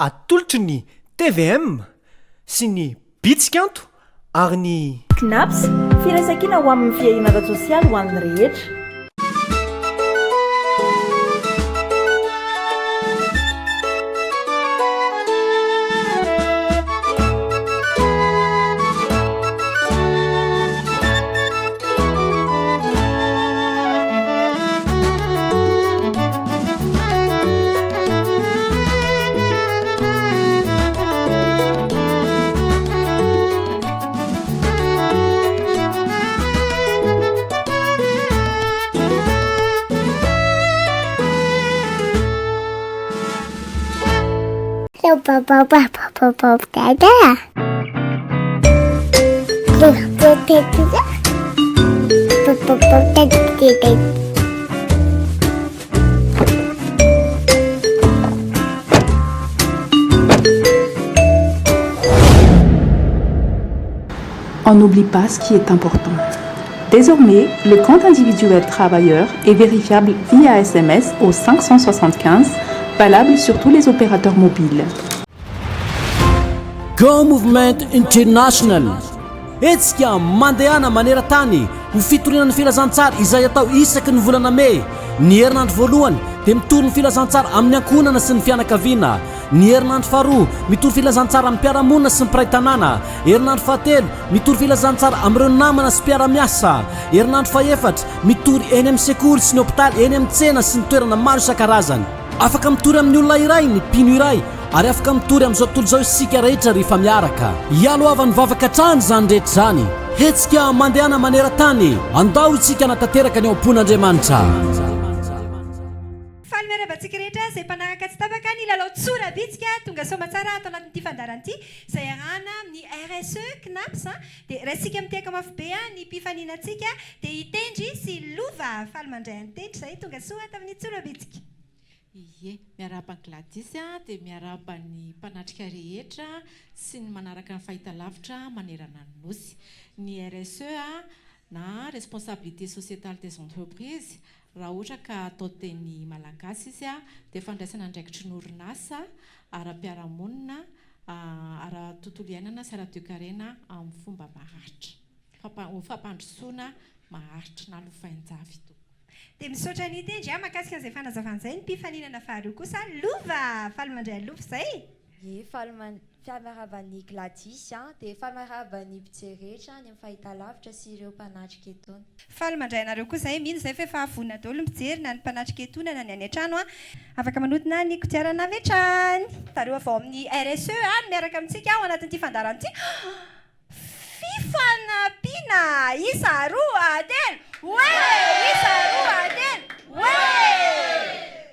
Atolotry ny tvm sy ny Bitsikanto ary ny. Cnaps, firaisankina ho amin'ny fiahiana ara-tsosialy ho an'ny rehetra. On n'oublie pas ce qui est important. Désormais, le compte individuel travailleur est vérifiable via SMS au 575, valable sur tous les opérateurs mobiles. Go Movement International, hetsika mandehana maneran-tany ho fitoriana ny filazantsara izay atao isaky ny volana mey. Ny herinandro voalohany dia mitory ny filazantsara amin'ny ankohonana sy ny fianakaviana. Ny herinandro faharoa, mitory filazantsara amin'ny mpiara-monina sy ny mpiray tanàna. Herinandro fahatelo, mitory filazantsara amin'ireo namana sy mpiara-miasa. Herinandro fahefatra, mitory eny amin'ny sekoly sy ny hopitaly, eny amin'ny tsena sy ny toerana maro isan-karazany. Afaka mitory amin'ny olona iray ny mpino iray, ary afaka mitory amin'izao tontolo izao isika rehetra rehefa miaraka. Ialohavan'ny vavaka hatrany izany rehetra izany. Hetsika mandehana maneran-tany, andao isika hanatanteraka ny ao am-pon'Andriamanitra. Faly miarahaba antsika rehetra izay mpanaraka tsy tapaka ny lalao Tsorabitsika tonga soamatsara ato anatin'ity fandaharana ity izay iarahana amin'ny RSE, Cnaps dia raisika mitehaka mafy be ny mpifaninantsika dia i Tendry sy Lova. Faly mandray an'i Tendry izay tonga soa ato amin'ny Tsorabitsika. Ie, miarahaba an'i Gladys dia miarahaba ny mpanatrika rehetra sy ny manaraka ny fahitalavitra manerana ny Nosy. Ny RSE na Responsabilité Sociétale des Entreprises Raha ohatra ka atao teny malagasy izy dia fandraisana andraikitry ny orinasa ara-piarahamonina, ara-tontolo iainana sy ara-toekarena amin'ny fomba maharitra. Ho fampandrosoana maharitra na lovain-jafy tompoko. Dia misaotra an'i Tendry a, mahakasika an'izay fanazavana izay, ny mpifaninana faharoa kosa Lova! Faly mandray an'i Lova izay! Ie, faly miarahaba an'i Gladys a, dia faly miarahaba ny mpijery rehetra any amin'ny fahitalavitra sy ireo mpanatrika etoana. Faly mandray anareo koa zahay, mino zahay fa efa vonona daholo ny mpijery na ny mpanatrika etoana na ny any an-trano a. Afaka manodina ny kodiarana avy hatrany. Zareo avy ao amin'ny RSE a no miaraka amintsika ao anatin'ity fandaharana ity. Fifanampiana! Isa, roa, telo, oe! Isa, roa, telo, oe!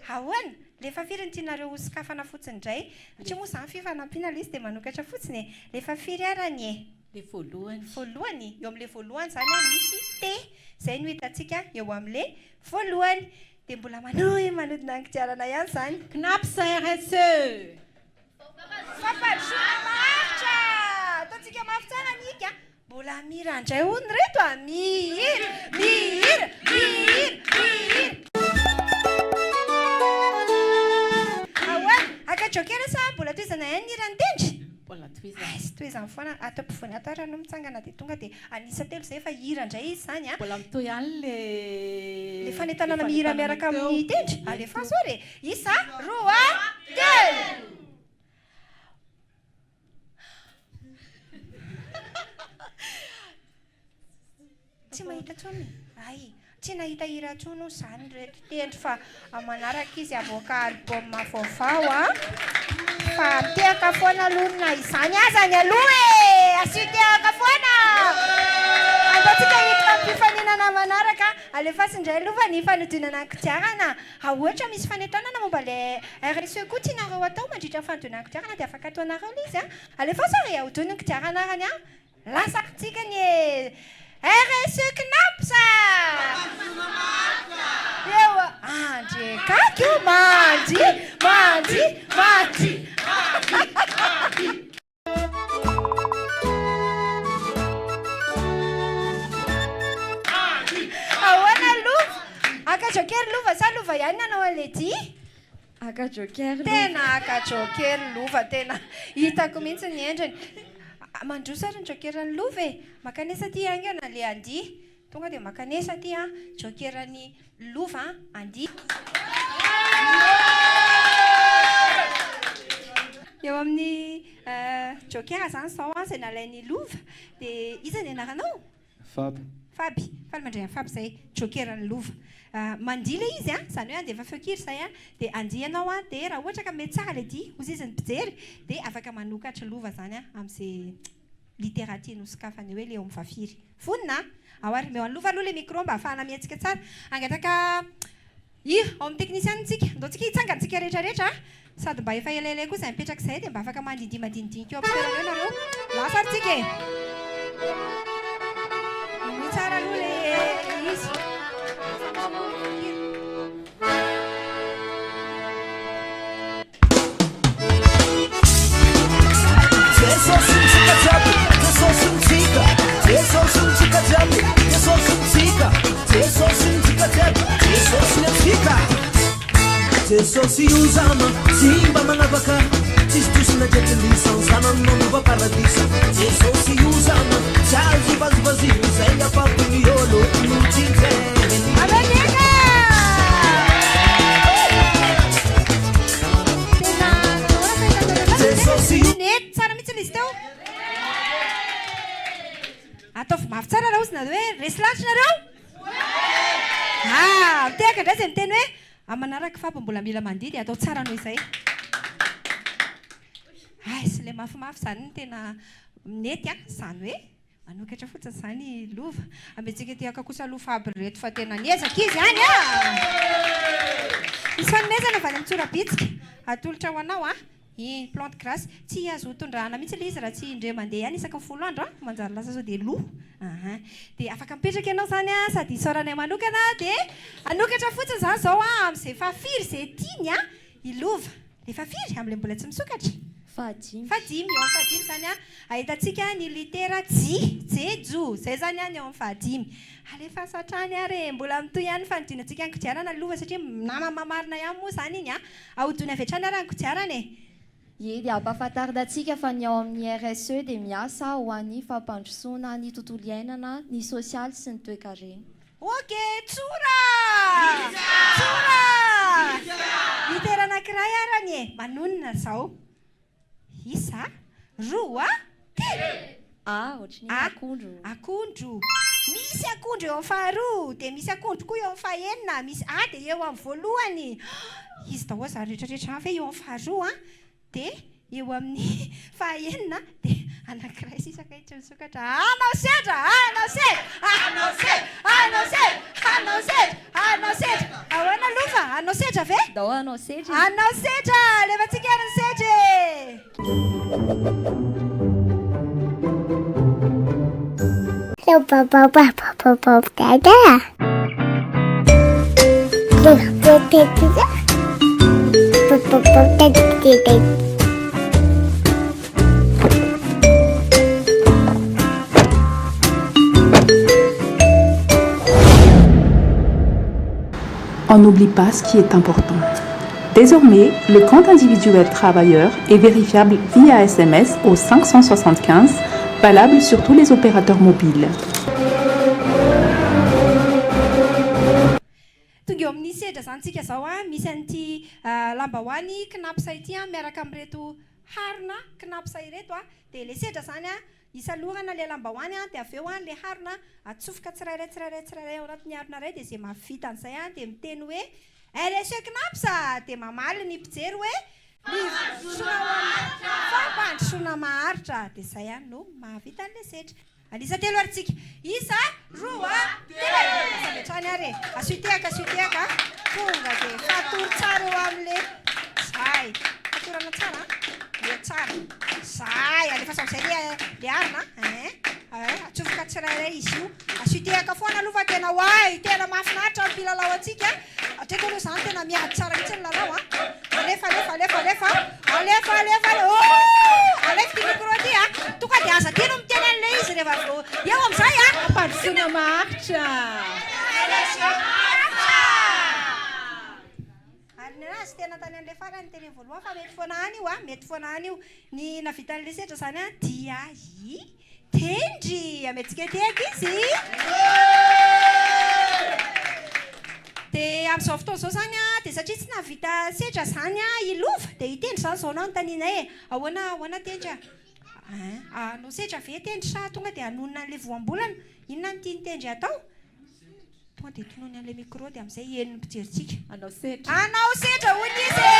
Ahoana? Lefa firy no tianareo ho sokafana fotsiny indray? Satria moa izany fifanampiana ilay izy dia manokatra fotsiny e! Lefa firy arany e? Le voalohany. Voalohany? Eo amin'ilay voalohany izany an, misy T. Izay no hitantsika eo amin'ilay voalohany. Dia mbola manohy manodina ny kodiarana ihany izany. Cnaps RSE! Fampandrosoana maharitra! Ataontsika mafy tsara ny hika. Mbola mihira indray hono reto a! Mihira! Mihira! Mihira! Mihira! Ahoana? Haka joker sa mbola tohizana ihany ny hiran'i Tendry? Mbola tohizana. Aiza tohizana foana, ato ampovoany ato ary ianao mitsangana dia tonga dia an'isa telo izay fa hihira indray izy izany a! Mbola mitohy ihany le Le fanentanana mihira miaraka amin'i Tendry? Alefaso ary e! Isa, roa, telo! Tsy mahita intsony e! Hay! Tsy nahita hira intsony hono izany ireto tendry fa manaraka izy havoaka album vaovao a! Fa mitehaka foana aloha na izany aza ny aloha e! Asio tehaka foana! Andao tsika hiditra amin'ny fifaninana manaraka, alefaso indray aloha ny fanodinana ny kodiarana. Raha ohatra misy fanentanana momba ilay RSE koa tianareo atao mandritra ny fanodinana ny kodiarana dia afaka ataonareo ilay izy an! Alefaso ary e! Ahodino ny kodiarana arany an! Lasa antsika ny RSE Cnaps a! Eo Andriakaky o! Mandria! Mandria! Mandria! Ahoana Lova? Haka joker Lova sa Lova ihany nanao an'ilay dihy? Haka joker Lova. Tena haka joker Lova, tena hitako mihitsy ny endriny. Mandroso ary ny joker-n'i Lova e! Mankanesa aty haingana le andia. Tonga dia mankanesa aty an, joker-n'i Lova an, andia. Eo amin'ny joker izany izao an, izay nalain'i Lova, dia iza ny anaranao? Faby. Faby, faly mandray an'i Faby izay, joker ny lova. Mandihy ilay izy an, izany hoe handefa feon-kira izay an, dia handihy ianao an, dia raha ohatra ka mety tsara ilay dihy, hozy izy ny mpijery, dia afaka manokatra lova izany an, amin'izay litera tiany hosokafana eo hoe ilay eo amin'ny fahafiry. Vonona an? Ao ary, omeo an'i Lova aloha ilay micro mba hahafahana mihetsika tsara. Hangataka Hira, ao amin'ny teknisianina tsika. Ndao tsika hitsangana tsika rehetra rehetra a! Sady mba efa elaela koa izay mipetraka izay dia mba afaka mandidihy madinidinika eo am-pitoerana eo nareo. Lasa ary tsika e! Henoy tsara aloha ilay izy. Jesosy io zama tsy mba manavaka Tsisy tosy na dia tsy Zanany manova paradisa Jesosy io zama tsy azo vazivaziana Izay afapo ny olo no tsinjeny Nety tsara mihitsy ilay izy teo. Ataovy mafy tsara raha ozy nareo hoe resy lahatra nareo. Ah, mitehaka indray izay miteny hoe amin'ny manaraka fa mbola mila mandihy dia atao tsara noho izay. Ay, sy ilay mafimafy izany no tena nety an, izany hoe Manokatra fotsiny izany i Lova. Ambentsika ety aka kosa aloha Faby reto fa tena niezaka izy any a! Misy fanomezana avy any amin'ny tsorabitsika atolotra ho anao a! Iny plante grasse tsy azo tondrahana mihitsy ilay izy raha tsy indray mandeha ihany isaky ny folo andro a! Manjary lasa sao dia lo. Aha. Dia afaka mipetraka ianao izany a, sady isaoranay manokana dia hanokatra fotsiny izany izao a, amin'izay fahafiry izay tiany a, i Lova. Efa firy amin'ilay mbola tsy misokatra? Fahadimy. Fahadimy, eo amin'ny fahadimy izany an, ahitantsika ny litera J, Jejo, izay izany an ny eo amin'ny fahadimy. Alefaso hatrany ary e, mbola mitohy ihany ny fanodinantsika ny kodiarana Lova satria namana mamarina ihany moa izany iny an. Ahodino avy hatrany ary ny kodiarana e. Ie, dia ampahafantarina antsika fa ny ao amin'ny RSE dia miasa ho an'ny fampandrosoana ny tontolo iainana, ny sosialy sy ny toekarena. Ok, tsora! Tsora! Litera anankiray arany e, manonona izao. Isa, roa, telo. A, ohatry ny hoe akondro. Akondro. Misy akondro eo amin'ny faharoa, dia misy akondro koa eo amin'ny fahenina, misy A dia eo amin'ny voalohany. Izy daholo izany rehetra rehetra izany ve eo amin'ny faharoa an? Dia eo amin'ny faha enina dia anankiray sisa kay tsy misokatra. Hanao sedra! Hanao sedra! Hanao sedra! Hanao sedra! Hanao sedra! Hanao sedra! Ahoana Lova? Hanao sedra ve? Ndao hanao sedra e! Hanao sedra! Alefantsika ary ny sedra e! On n'oublie pas ce qui est important. Désormais, le compte individuel travailleur est vérifiable via SMS au 575, valable sur tous les opérateurs mobiles. Tonga eo amin'ny sedra izany tsika izao a, misy an'ity lambahoany cnaps ity a, miaraka amin'ireto harona cnaps ireto a, dia ilay sedra izany a, isalorana ilay lambahoany a, dia avy eo a ilay harona atsofoka tsirairay tsirairay tsirairay ao anatin'ny harona iray, dia izay mahavita an'izay a dia miteny hoe RSE cnaps dia mamaly ny mpijery hoe Fampandrosoana ho an'ny fampandrosoana maharitra, dia izay ihany no mahavita an'ilay sedra. An'isa telo ary tsika. Isa, roa, telo. Lasa avy hatrany ary e. Asio tehaka, asio tehaka. Tonga dia fatory tsara eo amin'ilay. Zay. Fatorana tsara an. Mety tsara. Zay. Alefaso amin'izay ilay ilay arina an. Ein. Ein. Atsofoka tsirairay izy io. Asio tehaka foana aloha fa tena oay, tena mahafinaritra ny mpilalao antsika. Hatreto aloha izany tena miady tsara mihitsy ny lalao a. Alefa alefa alefa alefa. Alefa alefa ale oh! Alefa ity micro ity a. Tonga dia aza adino miteny an'ilay izy rehefa avy eo. Eo amin'izay a. Fampandrosoana maharitra. Ary ny anazy tena tany an'ilay. farany tery voalohany fa mety foana any io a, mety foana any io. Ny nahavita an'ilay sedra izany a dia i Tendry! Amentsika tehaka izy! Dia amin'izao fotoana izao izany a, dia satria tsy nahavita sedra izany a i Lova, dia i Tendry izany izao no anontanianay e, ahoana ahoana Tendry a? Ein, hanao sedra ve Tendry sa tonga dia hanonona an'ilay voambolana? Inona no tian'i Tendry hatao? Tonga dia tonony an'ilay micro dia amin'izay henon'ny mpijerintsika. Hanao sedra. Hanao sedra hoy izy e!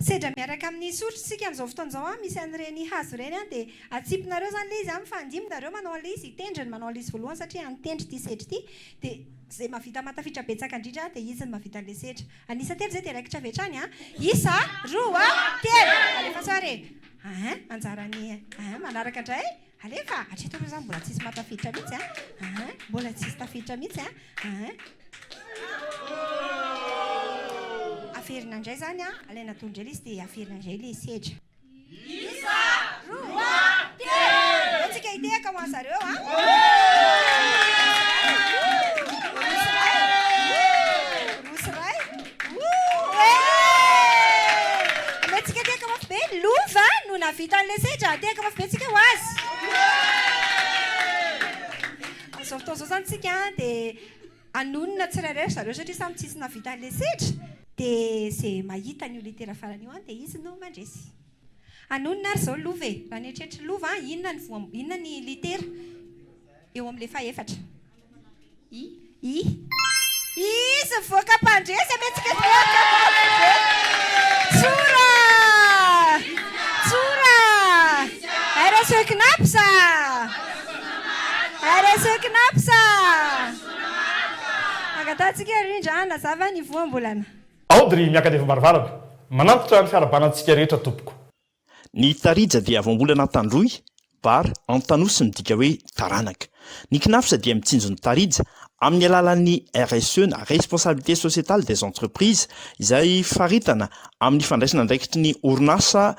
Sedra miaraka amin'ny sotro isika amin'izao fotoana izao an, misy an'ireny hazo ireny an, dia atsipinareo izany ilay izy an, mifandimby nareo manao an'ilay izy, i Tendry no manao an'ilay izy voalohany satria an'i Tendry ity sedra ity, dia izay mahavita mahatafiditra betsaka indrindra dia izy no mahavita an'ilay sedra. An'isa telo izay dia raikitra avy hatrany an, isa, roa, telo! Alefaso ary e! Ein, anjaran'i ein manaraka indray, alefa! Hatreto aloha izany mbola tsisy mahatafiditra mihitsy an, ein, mbola tsisy tafiditra mihitsy an, ein. Averina indray izany an, alaina dolo indray ilay izy dia averina indray ilay sedra. Isa, roa, telo! Aleo tsika hitehaka ho an'zareo an! Roa sy iray, roa sy iray, Aleo tsika tehaka mafy be, Lova no nahavita an'ilay sedra, tehaka mafy be tsika ho azy. Amin'izao fotoana izao izany tsika dia hanonona tsirairay ry zareo satria samy tsisy nahavita an'ilay sedra, dia izay mahita an'io litera farany io an dia izy no mandresy. Hanonona ary izao Lova e, raha ny eritreritr'i Lova an, inona ny voam-, inona ny litera eo amin'ilay fahefatra? I. I. Izy mivoaka mpandresy ametsika mivoaka mpandresy. Tsora! Tsora! RSE Cnaps! RSE Cnaps! Angatahantsika rindra hanazava ny voambolana. Audrey miaka-devam-baravarana. Manantitra ny fiarahabana antsika rehetra tompoko. Ny tarija dia voambolana antandroy, bar, antanosy midika hoe taranaka. Ny Cnaps dia mitsinjo ny tarija amin'ny alalan'ny RSE na Responsabilité Sociétale des Entreprises izay faritana amin'ny fandraisana andraikitry ny orinasa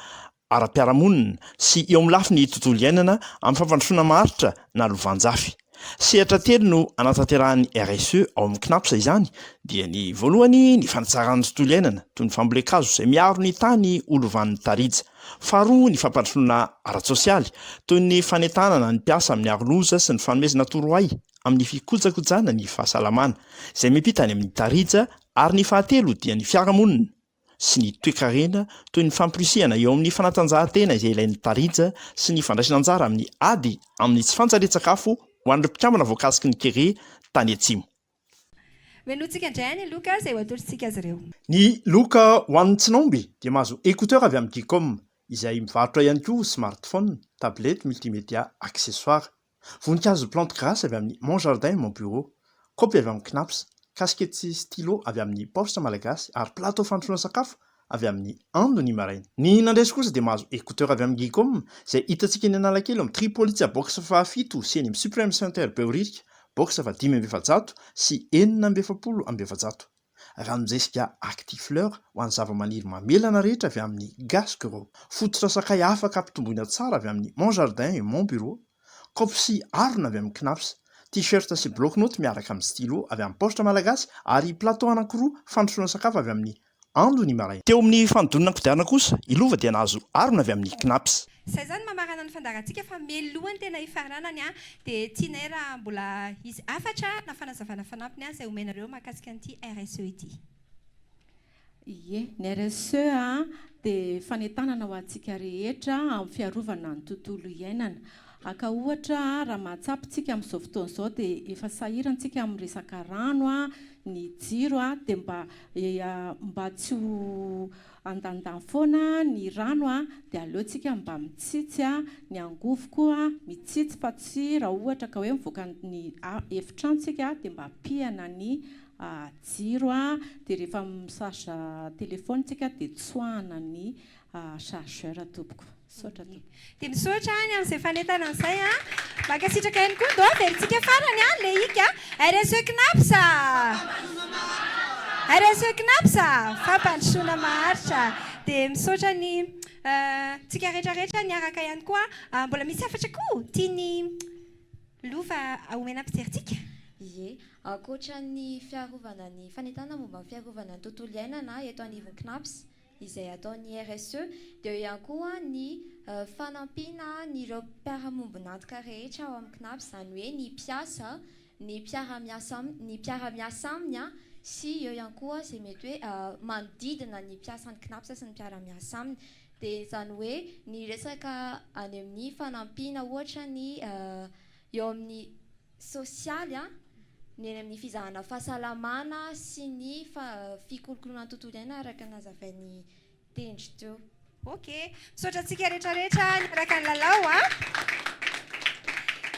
ara-piarahamonina sy eo amin'ny lafiny tontolo iainana amin'ny fampandrosoana maharitra na lovanjafy. Sehatra telo no anatanterahan'ny RSE ao amin'ny Cnaps izany dia ny voalohany ny fanatsarana ny tontolo iainana toy ny fambolen-kazo izay miaro ny tany ho lovan'ny tarija. Faharoa ny fampandrosoana ara-tsosialy toy ny fanentanana ny mpiasa amin'ny aro-loza sy ny fanomezana torohay amin'ny fikojakojana ny fahasalamana izay miampita any amin'ny tarija ary ny fahatelo dia ny fiarahamonina sy ny toekarena toy ny famporisihana eo amin'ny fanatanjahantena izay ilain'ny tarija sy ny fandraisana anjara amin'ny ady amin'ny tsy fanjarian-tsakafo ho an'ireo mpikambana voakasiky ny kere tany atsimo. Henointsika indray ny loka izay ho atolotsika azy ireo. Ny loka ho an'ny tsy naomby dia mahazo écouteur avy amin'ny Geekom izay mivarotra ihany koa smartphone, tablette, multimédia, accessoires. Voninkazo plante grasse avy amin'ny Mon Jardin Mon Bureau, kaopy avy amin'ny Cnaps, kasikety sy stylo avy amin'ny Paositra Malagasy ary plateau fandrosoana sakafo avy amin'ny Ando ny maraina. Ny nandresy kosa dia mahazo écouteur avy amin'ny Geekom izay hitantsika eny Analakely ao amin'ny Tripolitsa box fahafito sy eny amin'ny Supreme Center Behoririka box faha 445 46. Ranon-jesika Actifleur ho an'ny zavamaniry mamelana rehetra avy amin'ny Gasgro. Fototra sakay afaka ampitomboina tsara avy amin'ny Mon Jardin et Mon Bureau. Kaopy sy harona avy amin'ny Cnaps. T-shirt sy bloc-notes miaraka amin'ny stylo avy amin'ny Paositra Malagasy ary plateau anankiroa fandrosoana sakafo avy amin'ny Ando ny maraina. Teo amin'ny fanodinana kodiarana kosa, i Lova dia nahazo harona avy amin'ny Cnaps. Izay izany mamarana ny fandaharantsika fa meloha ny tena hifaranany an, dia tianay raha mbola hisy hafatra na fanazavana fanampiny izay omenareo mahakasika an'ity RSE ity. Ie, ny RSE dia fanentanana ho antsika rehetra amin'ny fiarovana ny tontolo iainana. Haka ohatra, raha mahatsapa isika amin'izao fotoana izao dia efa sahirana isika amin'ny resaka rano, ny jiro, dia mba mba tsy ho andanindany foana ny rano dia aleo tsika mba mitsitsy ny angovo koa mitsitsy fa tsy raha ohatra ka hoe mivoaka ny efitrano tsika dia mba pihana ny jiro dia rehefa mi-charge telephone tsika dia tsoahana ny chargeur tompoko. Misaotra tompoko. Dia misaotra ny amin'izay fanentanana izay an. Mankasitraka ihany koa. Ndao averintsika farany an, le ika. RSE Cnaps! RSE Cnaps! Fampandrosoana maharitra. Dia misaotra ny tsika rehetra rehetra niaraka ihany koa. Mbola misy hafatra koa tian'i Lova omena mpijerintsika? Ie, ankoatra ny fiarovana ny fanentanana momba ny fiarovana ny tontolo iainana eto anivon'ny Cnaps izay ataon'ny RSE dia eo ihany koa ny fanampiana an'ireo mpiara-mombon'antoka rehetra ao amin'ny Cnaps, izany hoe ny mpiasa, ny mpiara-miasa ny mpiara-miasa aminy sy eo ihany koa izay mety hoe manodidina ny mpiasan'ny Cnaps sy ny mpiara-miasa aminy. Dia izany hoe ny resaka any amin'ny fanampiana ohatra ny eo amin'ny sosialy, ny eny amin'ny fizahana fahasalamana sy ny fikolokoloana ny tontolo iainana araka ny nazavain'i Tendry teo. Ok, misaotra antsika rehetra rehetra niaraka nilalao a.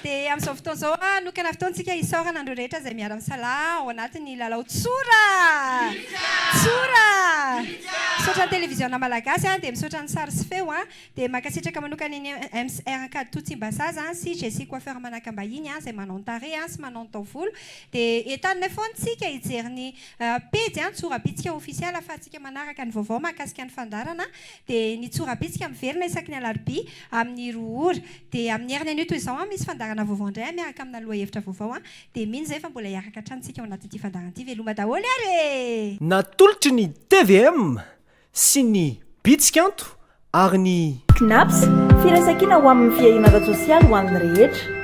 Dia amin'izao fotoana izao hanokana fotoana isika hisaorana an'ireo rehetra izay miara-misalahy ao anatin'ny lalao Tsora! Tsora! Misaotra ny Televiziona Malagasy dia misaotra ny sary sy feo Dia mankasitraka manokana ny MCR Ankaditoa Tsimbazaza sy Jessie Coiffeur Manakambahiny izay manao ny tarehy sy manao ny taovolo. Dia entaninay foana isika hijery ny pejy Tsorabitsika ofisialy ahafahantsika manaraka ny vaovao mahakasika ny fandaharana. Dia ny Tsorabitsika miverina isaky ny alarobia amin'ny roa ora. Dia amin'ny heriny anio toy izao misy fandaharana vaovao indray miaraka amina lohahevitra vaovao. Dia mino izay fa mbola hiaraka hatrany isika ao anatin'ity fandaharana ity. Veloma daholo ary e! Natolotry ny tvm sy ny Bitsikanto ary ny. Cnaps, Firaisankina ho amin'ny fiahiana ara-tsosialy ho an'ny rehetra.